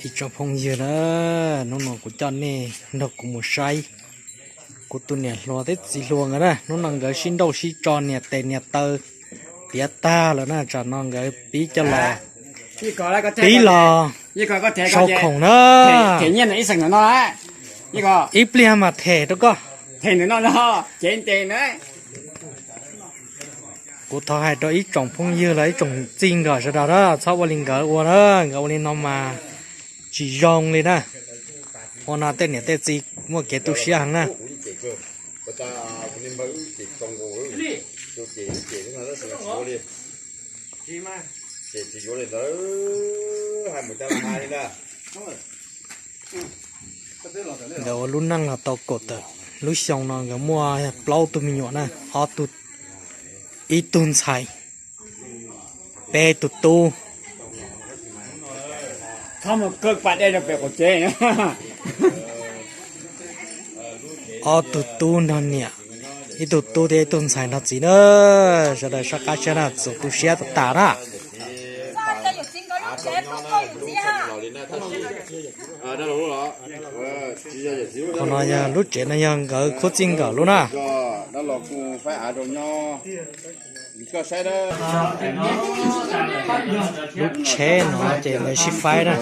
Ib tsoom phooj ywg na, hnub no kuv coj nej nrog kuv mus saib kuv tus niam hluas thiab txiv hluas nkawd na. Hnub no nkawd sib nrauj sib tso nias tes nias taw tiav tag lawm na, tsam no nkawd pib coj los, pib los sau khoom na. Ib pliag mas them rau koj. Kuv thov hais rau ib tsoom phooj ywg los ib tsoom txij nkawm sawv daws na, txhob ua li nkawd ua na, nkawd ua li no mas tsis zoo li na. Ua no tej niam tej txiv muaj kev tu siab heev na. Nkawd ua lub neej los tau kaum tawm lub xyoo no nkawd muaj plaub tug me nyuam na, ob tug, ib tug ntxhais, peb tug tub. Ob tug tub nrog niam, ib tug tub thiab ib tug ntxhais nrog txiv na. Sawv daws soj qab siab na, txaus tu siab tas tas na. Qhov no yog lub tsev no yog nkawd khub txij nkawm lub na. Lub tsheb no ces nkawd sib faib na.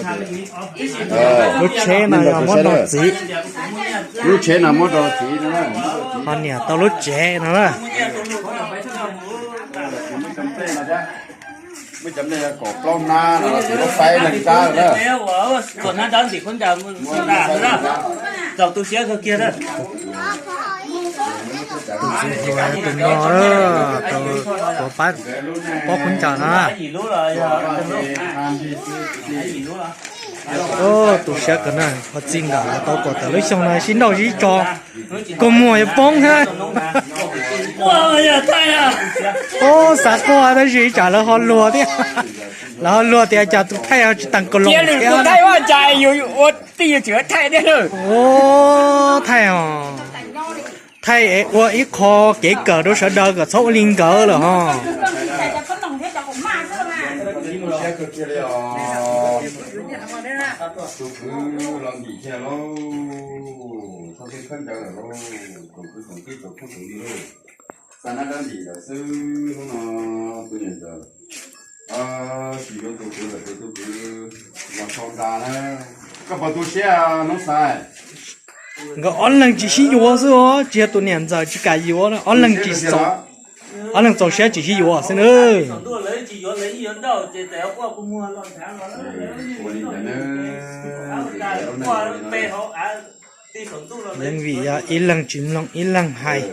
Lub tsheb no yog muab rau txiv. Lub tsheb no muab rau txiv, ho niam tau lub tsev no na. Muab cov nplej kom plaub hnab no los txiv muab faib neeg rab na. Txaus tu siab kawg kiag na. Tus txiv hluas tus no, tus pab pob kub ncaws no na. Tu siab kawg na, ua txij nkawm los tau kaum tawm lub xyoo no sib nrauj sib tso, kua muag yuav poob thiab. Ub, xav quaj tab sis ib tsam lawv ho luag thiab. Lawv ho luag tias cas tus thaij ho tsis tas kaus loos thiab. Ub, thaij os. Thaij ua ib qho kev kawm rau sawv daws kom txhob ua li nkawd lawm ho. Tus kwv los ntim kiag lauj, txhob pheej khawb ncawv lawm lauj, tus kwv tus tij tus khub tus nus, xa nab dab ntim lawm xwb hnub no. Tus niam ntxawm tsis yuav tus kwv lawm ces tus kwv los sau nra na. Koj puas tu siab Noob Xais? Nkawd ob leeg tsis sib yuav xwb os, tsis yog tus niam ntxawm tsis kam yuav, ob leeg tsis, ob leeg txaus siab tsis sib yuav xwb na. Yeej vim yog ib leeg tsis mloog ib leeg hais,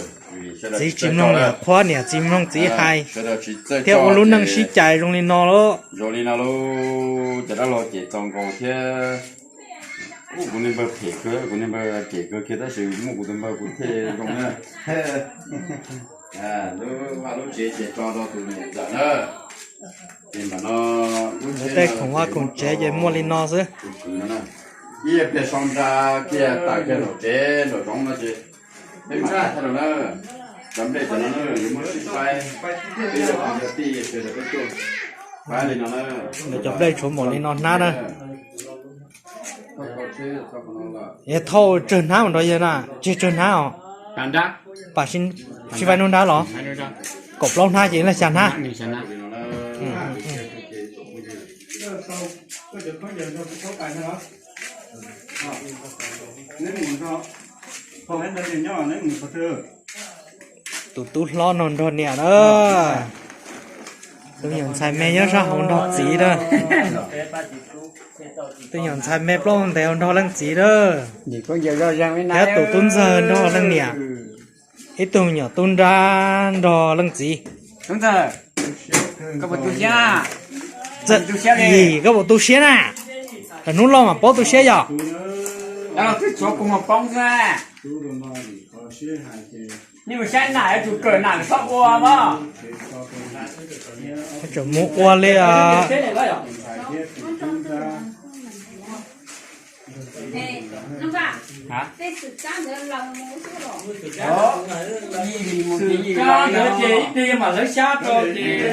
txiv tsis mloog niam qhuab, niam tsis mloog txiv hais, thiab ua lub neej sib cais zoo li no lauj. Zoo li no lauj, cov dab laug ces txaus nkaus thiab. Kuv niag npawg phem kawg, kuv niag npawg phem kawg kiag tab sis muaj kuv tus npawg kuv thiaj zoo na. Lub vaj lub tsev ces tso rau tus niam ntxawm na. Ces ntawm no lub tsev, tej khoom vaj khoom tsev ces muaj li no xwb. Ib pliag sau nra kiag tawm kiag nraum tsev nraum zoov no ces peb mam thaij rau na. Cov nplej cov no na yuav muab sib faib, peb yog kwv yog tij sawv daws peb tuaj faib li no na. Cov nplej tshuav npaum li no hnab na. Es thauj tsawg hnab mas nrov yawg na, tseg tsawg hnab os. Pam sib faib nub nrab los? Kaum plaub hnab ces laj xya hnab. Tus tub hlob no nrog niam na. Tus nyuam ntxhais me nyob sab hauv nrog txiv na. Tus nyuam ntxhais me plaub ntev hauv nrog leej txiv na. Thiab tus tub ntxawg nrog leej niam. Ib tug nyuam tub nrab nrog leej txiv. Yim, koj puas tu siab na? Hnub loj mas paub tu siab yog. Tseem mus ua li os. Xwm kab ntawd ces ib pliag mam hlawv xyab rau ces.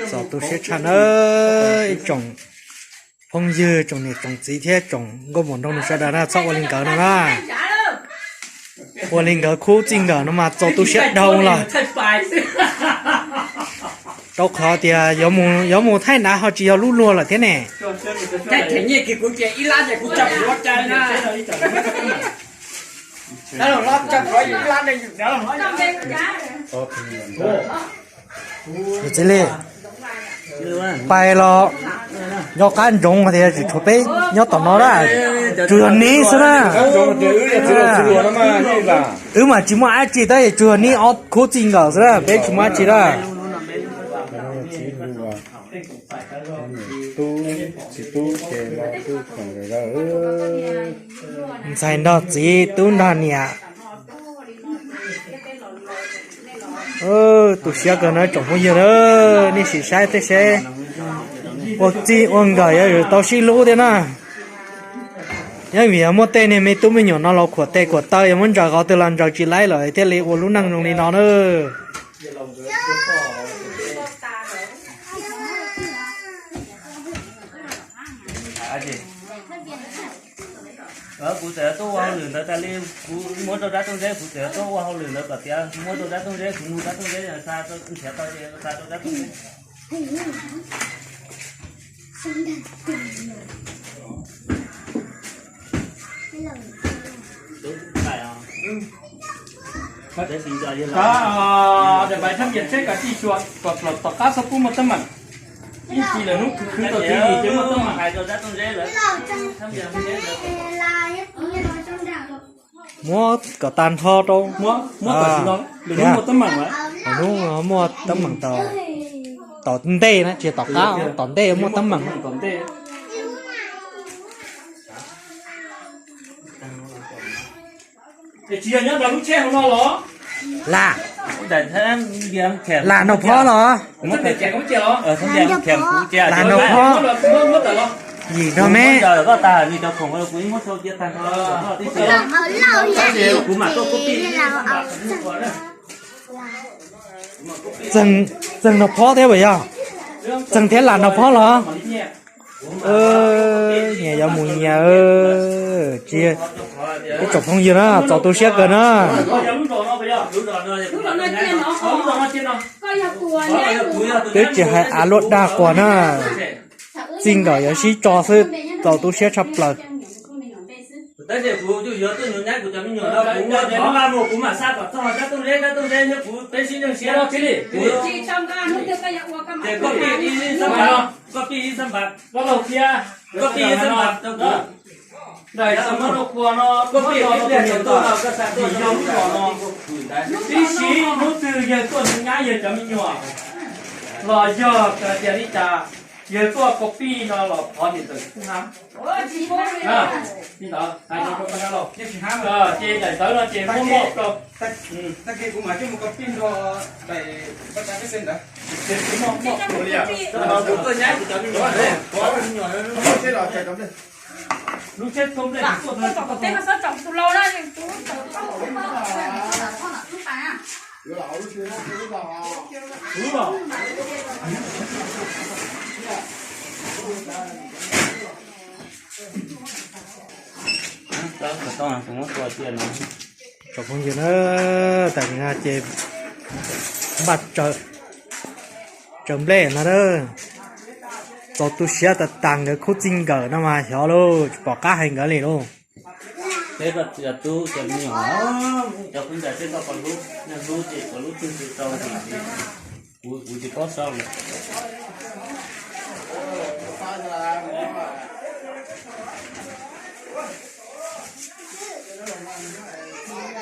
Txaus tu siab tshaj nawb ib tsoom phooj ywg, tsoom niam tsoom txiv thiab tsoom nkauj muam nraug nus sawv daws na, txhob ua li nkawd no na. Ua li nkawd khub txij nkawm no mas txaus tu siab dhau lawm. Rau qhov tias yuav mus thaij nav ho tsis yog lub luag lawm thiab ne. Yawm txiv Lis, pais los nco qab ntsoov tias tsis tshuav peb nyob tom no na, tsuas yog neb xwb na. Wb mas tsis muaj dab tsi tab sis tsuas yog neb ob khub txij nkawm xwb na, peb tsis muaj dab tsi na. Ntxhais nrog txiv, tub nrog niam. Tu siab kawg na tsoom phooj ywg na, nej sim saib thiab seb ua txij ua nkawm yuav tau sib hlub thiab na. Nyob vim yog muaj tej niag me tub me nyuam no los khuam tes khuam taw, yog muab ntsaws qhov twg los ntsaws tsis laib lawm thiaj li ua lub neej zoo li no na. Kuv txawm tuaj ua hauj lwm ntawd tas li, kuv muab rau dab Tooj Zeb, kuv txawm tuaj ua hauj lwm ntawd kom tiav, muab rau dab Tooj Zeb, kuv nug dab Tooj Zeb, nrhiav tau ces xa rau dab Tooj Zeb. Daim pais thab npias tsheb kav tsij xyuas kom plaws tom qab txhob pub muaj teeb meem. Ib txhij lawm hnub khwv khwv tau tswv yim ces muaj teeb meem. Muab kom tag nrho rau. Muab kom tsis no, lwm hnub muaj teeb meem. Lwm hnub muaj teeb meem tom ntej na, tsis tom qab, tom ntej muaj teeb meem. Tsis yog nyob rau lub tsheb hauv no los? Lam, lam nraug phob los? Lam nraug phob. Yim nrog me. Txeeg nraug phob thiab puas yog? Txeeg thiab lam nraug phob los? Nyias yuav mus nyias. Tsis, ib tsoom phooj ywg na, txaus tu siab kawg na. Twb tsis hais av luaj dag quas na, txij nkawm yuav sib tso xwb, txaus tu siab tshaj plaws. Ntawm xav muab rau qhua no, ib pliag tsaus ntuj no koj xa tuaj yog lub zos no. Ib sim hnub twg yawg tuaj nyob nyab yawg cov me nyuam los yog tias li cas, yawg tuaj kaus pij no los thov niam ntxawm tsis pub hab. Li ntawd hais rau koj na lauj. Ces daim ntawv no ces muab moj rau. Lub tsheb thauj nplej. Tsoom phooj ywg na, tam sim no ces npaj tsaws nplej no na. Txaus tu siab tas tas nkawd khub txij nkawm no mas xyov lauj, tsis pom qab hais nkawd li lauj. Peb cov tub cov me nyuam, cov kwv ntawd peb tau pom lub, hlub ces pom lub twg ces tau, kuv tsis paub sau lawm.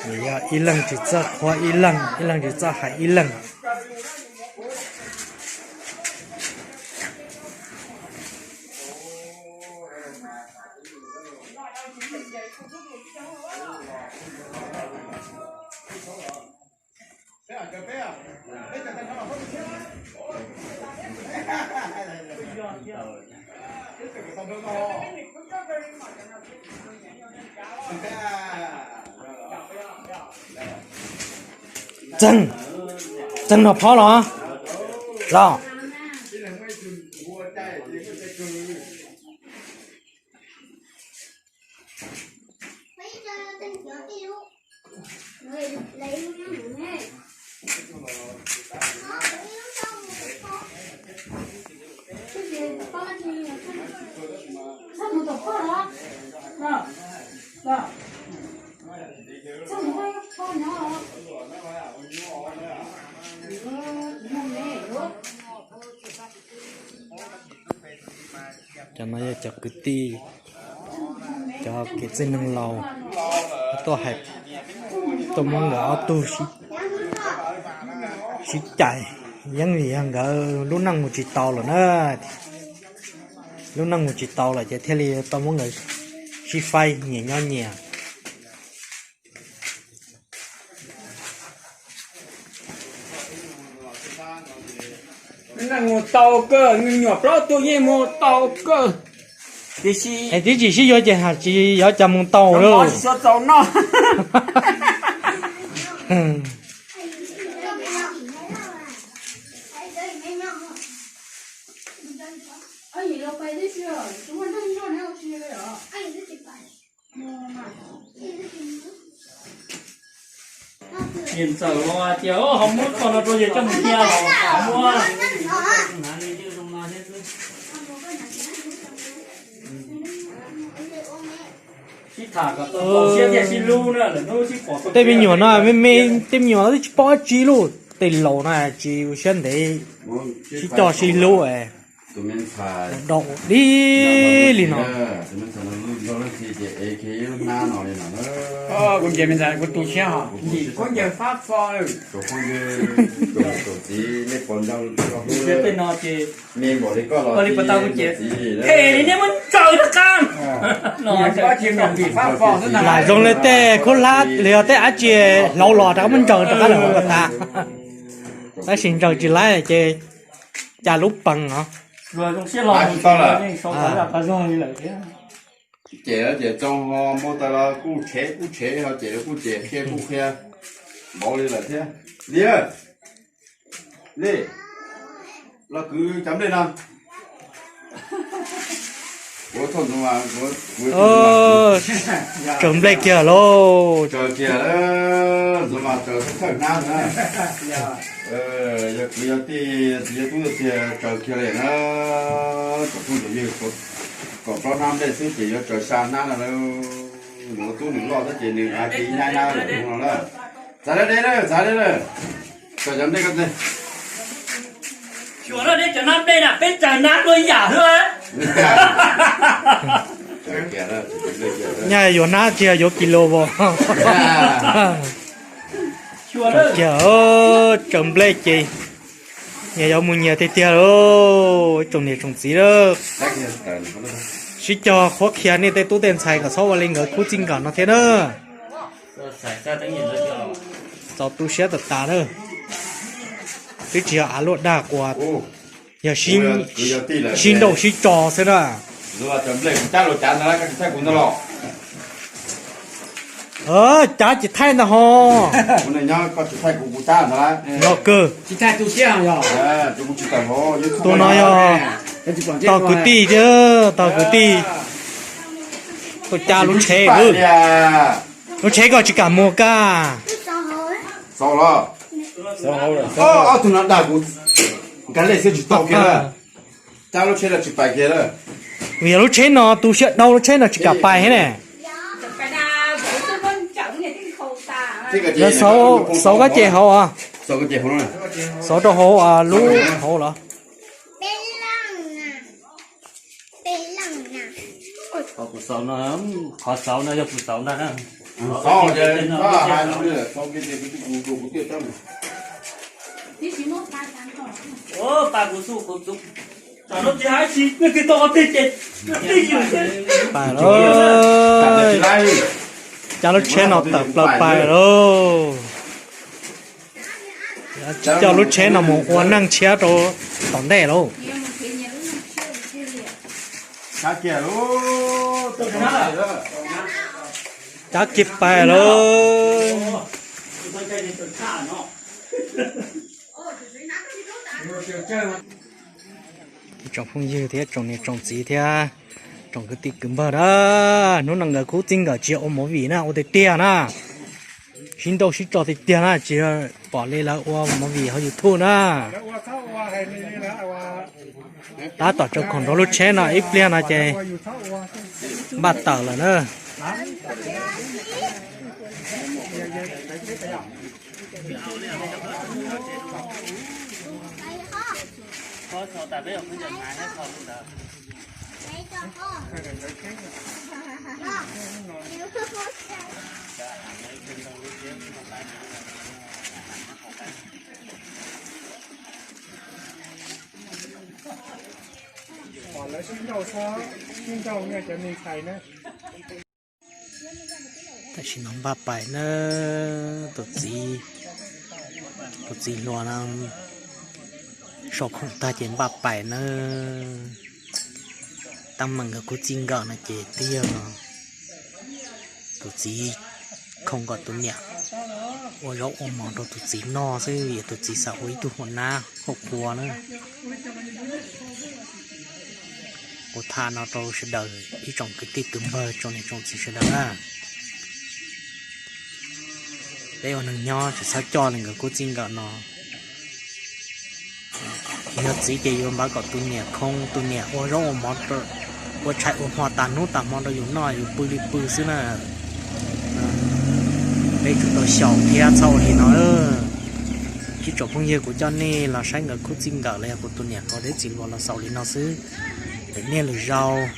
Yog ib leeg tsis txawj qhuab ib leeg, ib leeg tsis txawj hais ib leeg. Txeeg, txeeg nrog phob los, los. Cov no yog cov kwv tij, cov kev txwj neeg laus tuaj hais, tuaj muab nkawd ob tug sib cais, yeej vim yog nkawd lub neej mus tsis tau lawm na. Lub neej mus tsis tau lawm ces thiaj li tau muab nkawd sib faib nyias nyob nyias. Neej mus tau kawg, me nyuam plaub tug yeej mus tau kawg, tiam sis es tib tsis sib yuav ces tsis yuav cas mus tau lawm. Tsis tau noj. Niam ntxawm los tias ho muab qhov no rau yawg coj mus thiab los ho muab. Sib tham kom tau siab thiaj sib hlub na, lawm hnub sib pom tau. Tej me nyuam no me me, tej me nyuam no twb tsis paub dab tsi li. Tej laus na tsis ua siab ntev, sib coj sib hlub es dau dib li no. Kuv ncaws me ntxhais kuv tu siab hos, khaub ncaws fab fo. Tej no ces li puas tau kuv ces, li nej muab ntsaws rov qab. Lam zoo li tej khaub hlab los yog tej ab tsi hlauv los rov qab muab ntsaws rov qab lawm ko tas. Tab sis ntsaws tsis laib ces cas lub pees os. Ces ces tau ho muab tau los kuj tshev kuj tshev ho ces kuj ces qhia kuj qhia npaum li lawm thiab. Li, li, los kwv cov nplej no. Kuv thaum ntxov mas, tsaws nplej kiag lauj. Tsaws kiag, ntxov mas tsaws thawj hnab na. Yog kwv yog tij, txiv yog tub tiag tsaws kiag li na. Kom phooj ywg, kom plaub hnab nplej xwb ces yuav tsaws xya hnab no. Nws ua tub nws loj thiab ces nws hais tias ib hnab hnab lawm no na. Txav deb deb, txav deb deb. Tsaws cov nplej ko. Xyuas deb cov hnab nplej na peb tsaws hnab dua yam xwb. Nyaj yuav hnab tsis yog yuav kis lus as. Kiag tsaws nplej ces nyias yuav mus nyias tiag tiag lauj, tsoom niam tsoom txiv lauj. Sib cog qhuab qhia nej tej tub tej ntxhais kom txhob ua li nkawd khub txij nkawm no thiab na. Txaus tu siab tas tas na. Twb tsis yog av luaj dag quas, yog sib nrauj sib tso xwb na. Cav tsis thaij ntag ho. Los kawg. Tus no yog tog kwv tij thiab, tog kwv tij tuaj cab lub tsheb. Lub tsheb koj tsis kam mus kaj. Ob tug no dag kuv, nkag lej xwb tsis tau kiag. Cab lub tsheb no tsis pais kiag. Vim yog lub tsheb no tu siab dhau, lub tsheb no tsis kam pais thiab ne. Lawv xauv koj ces hauv os. Xauv rau hauv lub hauv los. Qhov xauv no, qhov xauv no yog kuv xauv ntag. Pab kuv xauv, kuv xauv, kuv xauv. Pais lawm. Cab lub tsheb no tawm plaws pais lawm. Coj lub tsheb no mus ua neej tshiab rau tom ntej lauj. Cab kiag pais lauj. Ib tsoom phooj ywg thiab tsoom niam tsoom txiv thiab tsoom kwv tij kwv npawg na, hnub no nkawd khub txij nkawm tsis yog ua movie na, ua tiag tiag na. Sib nrauj sib tso tiag tiag na, tsis yog pom li lawv ua movie hauv YouTube na. Tab tom tsaws khoom rau lub tsheb no ib pliag no ces npaj tawm lawm na. Lawv sib nrauj xwb, sib nrauj cov me ntxhais na. Tam sim no npaj pais na, tus txiv, tus txiv hluas no sau khoom tag ces npaj pais na. Teeb meem nkawd khub txij nkawm no ces twb yog tus txiv khoo kom tus niam ua zaub ua mov rau tus txiv noj xwb, vim tus txiv xav ua ib tug hua nab hauv qhua na. Kuv tham no rau sawv daws ib tsoom kwv tij kwv npawg tsoom niam tsoom txiv sawv daws na. Peb ua neeg nyob tsis txhob coj li nkawd khub txij nkawm no. Yog txiv ces yuav npaj kom tus niam khoo, tus niam ua zaub ua mov, ua tshais ua hmo tas hnub tas hmo rau yus noj yus pw li pw xwb na. Peb tsum tau xyaum thiab txhob ua li no. Ib tsoom phooj ywg, kuv coj nej los saib nkawd khub txij nkawm los yog kuv tus niam hluas thiab txiv hluas los xaus li no xwb. Lwm niaj lwm zaus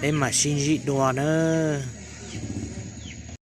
peb mam sib ntsib dua nawb.